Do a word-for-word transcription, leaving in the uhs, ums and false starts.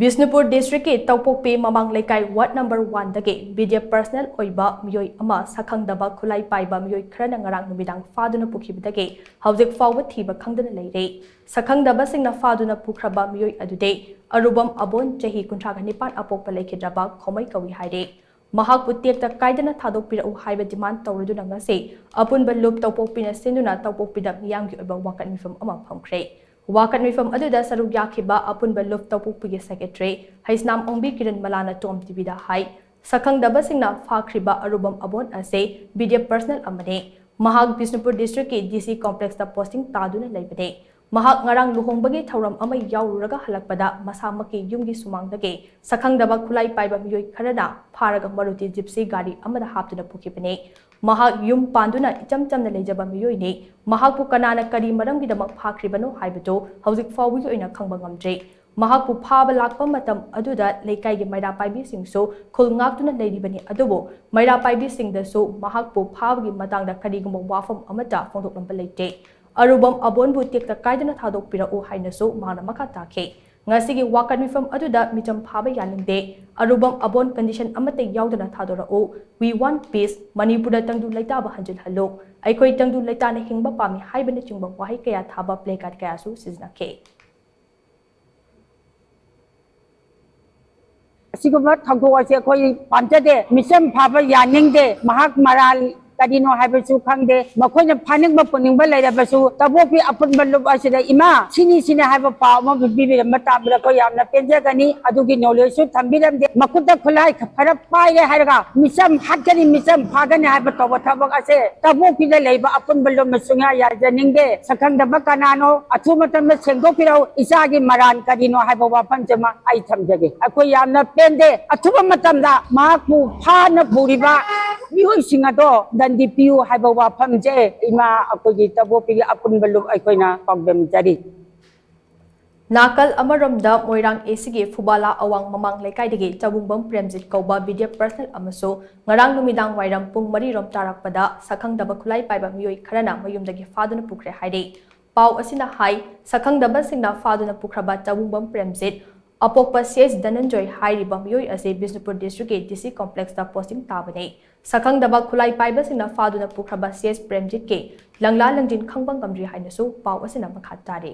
ꯕꯤꯁꯅꯨꯄꯨꯔ ꯗꯤꯁꯇ꯭ꯔꯤꯛꯀꯤ ꯇꯧꯄꯣꯛꯄꯤ ꯃꯃꯥꯡ ꯂꯩꯀꯥꯏ ꯋꯥꯔꯗ ꯅꯝꯕꯔ ꯋꯥꯟꯗꯒꯤ ꯕꯤ ꯗꯤ ꯑꯦꯐ ꯄꯔꯁꯅꯦꯜ ꯑꯣꯏꯕ ꯃꯤꯑꯣꯏ ꯑꯃ ꯁꯛꯈꯪꯗꯕ ꯈꯨꯠꯂꯥꯏ ꯄꯥꯏꯕ ꯃꯤꯑꯣꯏ ꯈꯔꯅ ꯉꯔꯥꯡ ꯅꯨꯃꯤꯗꯥꯡ ꯐꯥꯗꯨꯅ ꯄꯨꯈꯤꯕꯗꯒꯤ ꯍꯧꯖꯤꯛ ꯐꯥꯎꯕ ꯊꯤꯕ ꯈꯪꯗꯅ ꯂꯩꯔꯦ꯫ ꯁꯛꯈꯪꯗꯕꯁꯤꯡꯅ ꯐꯥꯗꯨꯅ ꯄꯨꯈ꯭ꯔꯕ ꯃꯤꯑꯣꯏ ꯑꯗꯨꯗꯤ ꯑꯔꯨꯕꯝ ꯑꯕꯣꯟ, ꯆꯍꯤ ꯀꯨꯟꯊ꯭ꯔꯥꯒ ꯅꯤꯄꯥꯟ, ꯑꯄꯣꯛꯄ ꯂꯩꯈꯤꯗ꯭ꯔꯕ ꯈꯣꯃꯩ ꯀꯧꯏ ꯍꯥꯏꯔꯦ꯫ ꯃꯍꯥꯛꯄꯨ ꯇꯦꯛꯇ ꯀꯥꯏꯗꯅ ꯊꯥꯗꯣꯛꯄꯤꯔꯛꯎ ꯍꯥꯏꯕ ꯗꯤꯃꯥꯟ ꯇꯧꯔꯗꯨꯅ ꯉꯁꯤ ꯑꯄꯨꯟꯕ ꯂꯨꯞ ꯇꯧꯄꯣꯛꯄꯤꯅ ꯁꯤꯟꯗꯨꯅ ꯇꯧꯄꯣꯛꯄꯤꯗ ꯃꯤꯌꯥꯝꯒꯤ ꯑꯣꯏꯕ ꯋꯥꯀꯠ ꯃꯤꯐꯝ ꯑꯃ ꯐꯝꯈ꯭ꯔꯦ꯫ ꯋꯥꯀꯠ ꯃꯤꯐꯝ ꯑꯗꯨꯗ ꯁꯔꯨꯛ ꯌꯥꯈꯤꯕ ꯑꯄꯨꯟꯕ ꯂꯨꯞ ꯇꯧꯄꯣꯛꯄꯤꯒꯤ ꯁꯦꯀ꯭ꯔꯦꯇꯔꯤ ꯍꯩꯁꯅꯥꯝ ꯑꯣꯡꯕꯤ ꯀꯤꯔꯟ ꯃꯂꯥꯅ ꯇꯣꯝ ꯇꯤꯚꯤꯗ ꯍꯥꯏ, ꯁꯛꯈꯪꯗꯕꯁꯤꯡꯅ ꯐꯥꯈ꯭ꯔꯤꯕ ꯑꯔꯨꯕꯝ ꯑꯕꯣꯟ ꯑꯁꯤ ꯕꯤ ꯗꯤ ꯑꯦꯐ ꯄꯔꯁꯅꯦꯜ ꯑꯃꯅꯤ꯫ ꯃꯍꯥꯛ ꯕꯤꯁꯅꯨꯄꯨꯔ ꯗꯤꯁꯇ꯭ꯔꯤꯛꯀꯤ ꯗꯤ ꯁꯤ ꯀꯣꯝꯄ꯭ꯂꯦꯛꯁꯇ ꯄꯣꯁꯇꯤꯡ ꯇꯥꯗꯨꯅ ꯂꯩꯕꯅꯤ꯫ ꯃꯍꯥꯛ ꯉꯔꯥꯡ ꯂꯨꯍꯣꯡꯕꯒꯤ ꯊꯧꯔꯝ ꯑꯃ ꯌꯥꯎꯔꯨꯔꯒ ꯍꯜꯂꯛꯄꯗ ꯃꯁꯥꯃꯛꯀꯤ ꯌꯨꯝꯒꯤ ꯁꯨꯃꯥꯡꯗꯒꯤ ꯁꯛꯈꯪꯗꯕ ꯈꯨꯠꯂꯥꯏ ꯄꯥꯏꯕ ꯃꯤꯑꯣꯏ ꯈꯔꯅ ꯐꯥꯔꯒ ꯃꯔꯨꯇꯤ ꯖꯤꯞꯁꯤ ꯒꯥꯔꯤ ꯑꯃꯗ ꯍꯥꯞꯇꯨꯅ ꯄꯨꯈꯤꯕꯅꯤ꯫ ꯃꯍꯥꯛ ꯌꯨꯝ ꯄꯥꯟꯗꯨꯅ ꯏꯆꯝ ꯆꯝꯅ ꯂꯩꯖꯕ ꯃꯤꯑꯣꯏꯅꯤ꯫ ꯃꯍꯥꯛꯄꯨ ꯀꯅꯥꯅ ꯀꯔꯤ ꯃꯔꯝꯒꯤꯗꯃꯛ ꯐꯥꯈ꯭ꯔꯤꯕꯅꯣ ꯍꯥꯏꯕꯗꯨ ꯍꯧꯖꯤꯛ ꯐꯥꯎꯕꯒꯤ ꯑꯣꯏꯅ ꯈꯪꯕ ꯉꯝꯗ꯭ꯔꯤ꯫ ꯃꯍꯥꯛꯄꯨ ꯐꯥꯕ ꯂꯥꯛꯄ ꯃꯇꯝ ꯑꯗꯨꯗ ꯂꯩꯀꯥꯏꯒꯤ ꯃꯩꯔꯥ ꯄꯥꯏꯕꯤꯁꯤꯡꯁꯨ ꯈꯨꯜ ꯉꯥꯛꯇꯨꯅ ꯂꯩꯔꯤꯕꯅꯤ, ꯑꯗꯨꯕꯨ ꯃꯩꯔꯥ ꯄꯥꯏꯕꯤꯁꯤꯡꯗꯁꯨ ꯃꯍꯥꯛꯄꯨ ꯐꯥꯕꯒꯤ ꯃꯇꯥꯡꯗ ꯀꯔꯤꯒꯨꯝꯕ ꯋꯥꯐꯝ ꯑꯃꯠꯇ ꯐꯣꯡꯗꯣꯛꯂꯝꯕ ꯂꯩꯇꯦ꯫ ꯑꯔꯨꯕꯝ ꯑꯕꯣꯟꯕꯨ ꯇꯦꯛꯇ ꯀꯥꯏꯗꯅ ꯊꯥꯗꯣꯛꯄꯤꯔꯛꯎ ꯍꯥꯏꯅꯁꯨ ꯃꯍꯥꯛꯅ ꯃꯈꯥ ꯇꯥꯈꯤ꯫ ꯉꯁꯤꯒꯤ ꯋꯥꯀꯠ ꯃꯤꯐꯝ ꯑꯗꯨꯗ ꯃꯤꯆꯝ ꯐꯥꯕ ꯌꯥꯅꯤꯡꯗꯦ꯫ ꯑꯔꯨꯕꯝ ꯑꯕꯣꯟ ꯀꯟꯗꯤꯁꯟ ꯑꯃꯠꯇ ꯌꯥꯎꯗꯅ ꯊꯥꯗꯣꯔꯛꯎ꯫ We want peace꯫ ꯃꯅꯤꯄꯨꯔꯗ ꯇꯪꯗꯨ ꯂꯩꯇꯥꯕ ꯍꯟꯖꯤꯜꯍꯜꯂꯨ꯫ ꯑꯩꯈꯣꯏ ꯇꯪꯗꯨ ꯂꯩꯇꯥꯅ ꯍꯤꯡꯕ ꯄꯥꯝꯃꯤ ꯍꯥꯏꯕꯅꯆꯤꯡꯕ ꯋꯥꯍꯩ ꯀꯌꯥ ꯊꯥꯕ ꯄ꯭ꯂꯦ ꯀꯥꯔꯗ ꯀꯌꯥꯁꯨ ꯁꯤꯖꯤꯟꯅꯈꯤ꯫ ꯑꯁꯤꯒꯨꯝꯕ ꯊꯧꯗꯣꯛ ꯑꯁꯤ ꯑꯩꯈꯣꯏ ꯄꯥꯝꯖꯗꯦ꯫ ꯃꯤꯆꯝ ꯐꯥꯕ ꯌꯥꯅꯤꯡꯗꯦ꯫ ꯃꯍꯥꯛ ꯃꯔꯥꯜ ꯀꯔꯤꯅꯣ ꯍꯥꯏꯕꯁꯨ ꯈꯪꯗꯦ꯫ ꯃꯈꯣꯏꯅ ꯐꯥꯅꯤꯡꯕ ꯄꯨꯅꯤꯡꯕ ꯂꯩꯔꯕꯁꯨ ꯇꯕꯣꯛꯄꯤ ꯑꯄꯨꯟꯕ ꯂꯨꯞ ꯑꯁꯤꯗ ꯏꯃꯥ ꯁꯤꯅꯤ ꯁꯤꯅꯤ ꯍꯥꯏꯕ ꯄꯥꯎ ꯑꯃ ꯄꯤꯕꯤꯔꯝꯕ ꯇꯥꯕꯗ ꯑꯩꯈꯣꯏ ꯌꯥꯝꯅ ꯄꯦꯟꯖꯒꯅꯤ꯫ ꯑꯗꯨꯒꯤ ꯅꯣꯂꯦꯖꯁꯨ ꯊꯝꯕꯤꯔꯝꯗꯦ꯫ ꯃꯈꯨꯠꯇ ꯈꯨꯠꯂꯥꯏ ꯈꯔ ꯄꯥꯏꯔꯦ ꯍꯥꯏꯔꯒ ꯃꯤꯆꯝ ꯍꯥꯠꯀꯅꯤ, ꯃꯤꯆꯝ ꯐꯥꯒꯅꯤ ꯍꯥꯏꯕ ꯇꯧꯕ ꯊꯕꯛ ꯑꯁꯦ ꯇꯕꯣꯛꯄꯤꯗ ꯂꯩꯕ ꯑꯄꯨꯟꯕ ꯂꯨꯞꯅ ꯁꯨꯡꯌꯥ ꯌꯥꯖꯅꯤꯡꯗꯦ꯫ ꯁꯛꯈꯪꯗꯕ ꯀꯅꯥꯅꯣ? ꯑꯊꯨꯕ ꯃꯇꯝꯗ ꯁꯦꯡꯗꯣꯛꯄꯤꯔꯛꯎ꯫ ꯏꯆꯥꯒꯤ ꯃꯔꯥꯟ ꯀꯔꯤꯅꯣ ꯍꯥꯏꯕ ꯋꯥꯐꯝꯁꯤꯃ ꯑꯩ ꯊꯝꯖꯒꯦ꯫ ꯑꯩꯈꯣꯏ ꯌꯥꯝꯅ ꯄꯦꯟꯗꯦ꯫ ꯑꯊꯨꯕ ꯃꯇꯝꯗ ꯃꯍꯥꯛꯄꯨ ꯐꯥꯅ ꯄꯨꯔꯤꯕ ꯃꯤꯑꯣꯏꯁꯤꯡ ꯑꯗꯣ ꯗꯟꯗꯤ ꯄꯤꯌꯨ ꯍꯥꯏꯕ ꯋꯥꯐꯝꯁꯦ ꯏꯃꯥ ꯑꯩꯈꯣꯏꯒꯤ ꯇꯕꯣꯛꯄꯤꯒꯤ ꯑꯄꯨꯟꯕ ꯂꯨꯞ ꯑꯩꯈꯣꯏꯅ ꯄꯥꯎꯗꯝꯖꯔꯤ꯫ ꯅꯥꯀꯜ ꯑꯃꯔꯣꯝꯗ ꯃꯣꯏꯔꯥꯡ ꯑꯦ ꯁꯤꯒꯤ ꯐꯨꯕꯥꯂꯥ ꯑꯋꯥꯡ ꯃꯃꯥꯡ ꯂꯩꯀꯥꯏꯗꯒꯤ ꯆꯕꯨꯡꯕꯝ ꯄ꯭ꯔꯦꯝꯖꯤꯠ ꯀꯧꯕ ꯕꯤ ꯗꯤ ꯑꯦꯐ ꯄꯔꯁꯅꯦꯜ ꯑꯃꯁꯨ ꯉꯔꯥꯡ ꯅꯨꯃꯤꯗꯥꯡ ꯋꯥꯏꯔꯝ ꯄꯨꯡ ꯃꯔꯤꯔꯣꯝ ꯇꯥꯔꯛꯄꯗ ꯁꯛꯈꯪꯗꯕ ꯈꯨꯠꯂꯥꯏ ꯄꯥꯏꯕ ꯃꯤꯑꯣꯏ ꯈꯔꯅ ꯃꯌꯨꯝꯗꯒꯤ ꯐꯥꯗꯨꯅ ꯄꯨꯈ꯭ꯔꯦ ꯍꯥꯏꯔꯤ꯫ ꯄꯥꯎ ꯑꯁꯤꯅ ꯍꯥꯏ, ꯁꯛꯈꯪꯗꯕꯁꯤꯡꯅ ꯐꯥꯗꯨꯅ ꯄꯨꯈ꯭ꯔꯕ ꯆꯕꯨꯡꯕꯝ ꯄ꯭ꯔꯦꯝꯖꯤꯠ ꯑꯄꯣꯛꯄ ꯁꯤ ꯑꯦꯁ ꯙꯅꯟꯖꯣꯏ ꯍꯥꯏꯔꯤꯕ ꯃꯤꯑꯣꯏ ꯑꯁꯤ ꯕꯤꯁꯅꯨꯄꯨꯔ ꯗꯤꯁꯇ꯭ꯔꯤꯛꯀꯤ ꯗꯤ ꯁꯤ ꯀꯣꯝꯄ꯭ꯂꯦꯛꯁꯇ ꯄꯣꯁꯇꯤꯡ ꯇꯥꯕꯅꯤ꯫ ꯁꯛꯈꯪꯗꯕ ꯈꯨꯠꯂꯥꯏ ꯄꯥꯏꯕꯁꯤꯡꯅ ꯐꯥꯗꯨꯅ ꯄꯨꯈ꯭ꯔꯕ ꯁꯤ ꯑꯦꯁ ꯄ꯭ꯔꯦꯝꯖꯤꯠꯀꯤ ꯂꯪꯂꯥ ꯂꯪꯖꯤꯟ ꯈꯪꯕ ꯉꯝꯗ꯭ꯔꯤ ꯍꯥꯏꯅꯁꯨ ꯄꯥꯎ ꯑꯁꯤꯅ ꯃꯈꯥ ꯇꯥꯔꯤ꯫